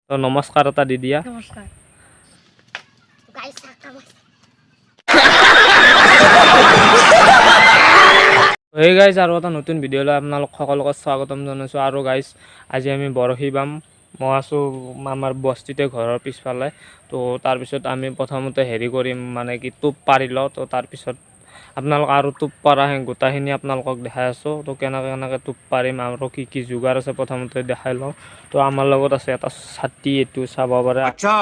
তো নমস্কাৰ এটা দি দিয়া। নমস্কাৰ। হেই গাইজ, আৰু এটা নতুন ভিডিঅ' লৈ আপোনালোক সকলোকে স্বাগতম জনাইছোঁ। আৰু গাইজ, আজি আমি বৰশী বাম। মই আছোঁ আমাৰ বস্তিতে, ঘৰৰ পিছফালে। তো তাৰপিছত আমি প্ৰথমতে হেৰি কৰিম, মানে কি টোপ পাৰি লওঁ। তো তাৰপিছত আপোনালোক আৰু টোপ পাৰা সেই গোটাখিনি আপোনালোকক দেখাই আছোঁ। তো কেনেকৈ কেনেকৈ টোপ পাৰিম আৰু কি কি যোগাৰ আছে, প্ৰথমতে দেখাই লওঁ। তো আমাৰ লগত আছে এটা ছাতি, এইটো চাব পাৰে। अच्छा,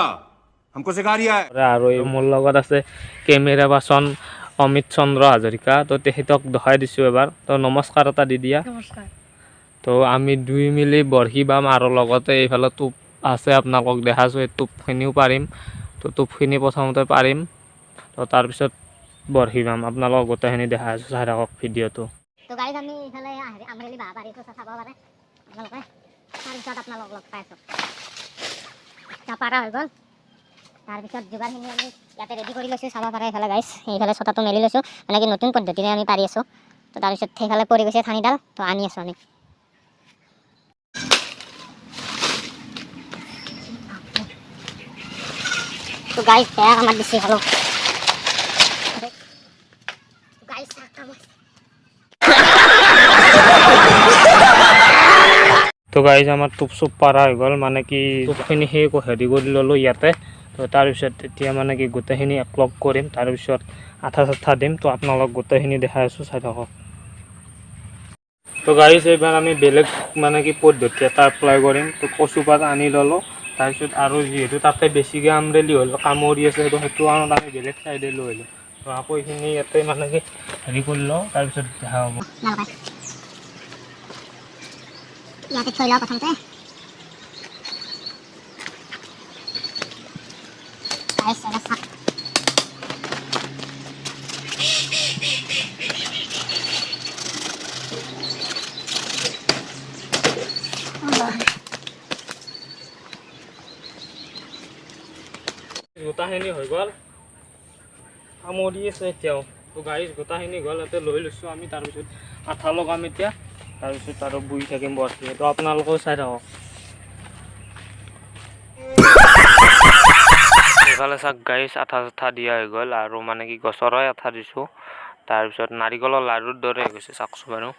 हमको सिखा रिया है। আৰু এই মোৰ লগত আছে কেমেৰা পাৰ্চন অমিত চন্দ্ৰ হাজৰিকা। তো তেখেতক দেখাই দিছোঁ এবাৰ। তো নমস্কাৰ এটা দি দিয়া। নমস্কাৰ। তো আমি দুই মিলি বৰশী বাম আৰু লগতে এইফালে টোপ আছে, আপোনালোকক দেখাইছোঁ, এই টোপখিনিও পাৰিম। তো টোপখিনি প্ৰথমতে পাৰিম, তো তাৰপিছত বৰশী বাম। আপোনালোকক গোটেইখিনি দেখাই আছোঁ, চাই থাকক ভিডিঅ'টো। তো গাইজ, আমি ইফালে হেৰি আমৰেলি বাঁহ পাৰিছোঁ, চাব পাৰে আপোনালোকে। তাৰপিছত আপোনালোক লগ পাই আছোঁ। পাৰা হৈ গ'ল। তাৰপিছত যোগাৰখিনি আমি ইয়াতে ৰেডি কৰি লৈছোঁ, চাব পাৰে এইফালে গাইজ। এইফালে ছটাটো মেলি লৈছোঁ, মানে কি নতুন পদ্ধতিৰে আমি পাৰি আছোঁ। তো তাৰপিছত সেইফালে পৰি গৈছে ঠানিডাল, তো আনি আছোঁ আমি। তো গাইজ, বেয়া কামত দিছে খালোঁ। গাইজ, কামত। তো গাইজ, আমাৰ টোপ চোপ পাৰা হৈ গ'ল, মানে কি টোপখিনি সেই হেৰি কৰি ল'লোঁ ইয়াতে। তো তাৰপিছত এতিয়া মানে কি গোটেইখিনি একলগ কৰিম, তাৰপিছত আঠা চাঠা দিম। তো আপোনালোক গোটেইখিনি দেখাই আছোঁ, চাই থাকক। তো গাইজ, এইবাৰ আমি বেলেগ মানে কি পদ্ধতি এটা এপ্লাই কৰিম। তো কচুপাত আনি ল'লোঁ। তাৰপিছত আৰু যিহেতু তাতে বেছিকৈ আমৰেলি হ'ল, কামুৰি আছে, সেইটো কাৰণত আমি বেলেগ চাইডে লৈ আহিলোঁ। তো আকৌ এইখিনি ইয়াতে মানে কি হেৰি কৰি লওঁ, তাৰপিছত দেখা হ'ব। আপোনালোকে ইয়াতে থৈ লওঁ প্ৰথমতে। গাইজ, এবাৰ চাওক। গোটাখিনি হৈ গ'ল, সামৰি আছে এতিয়াও। তো গাইজ, গোটাখিনি গ'ল, ইয়াতে লৈ লৈছোঁ আমি। তাৰপিছত আঠা লগাম এতিয়া, তাৰপিছত আৰু বহি থাকিম বৰশী। তো আপোনালোকেও চাই থাকক। এইফালে চাওক গাইজ, আঠা চাঠা দিয়া হৈ গ'ল আৰু মানে কি গছৰে আঠা দিছোঁ। তাৰপিছত নাৰিকলৰ লাড়ুৰ দৰে হৈ গৈছে, চাওকচোন বাৰু।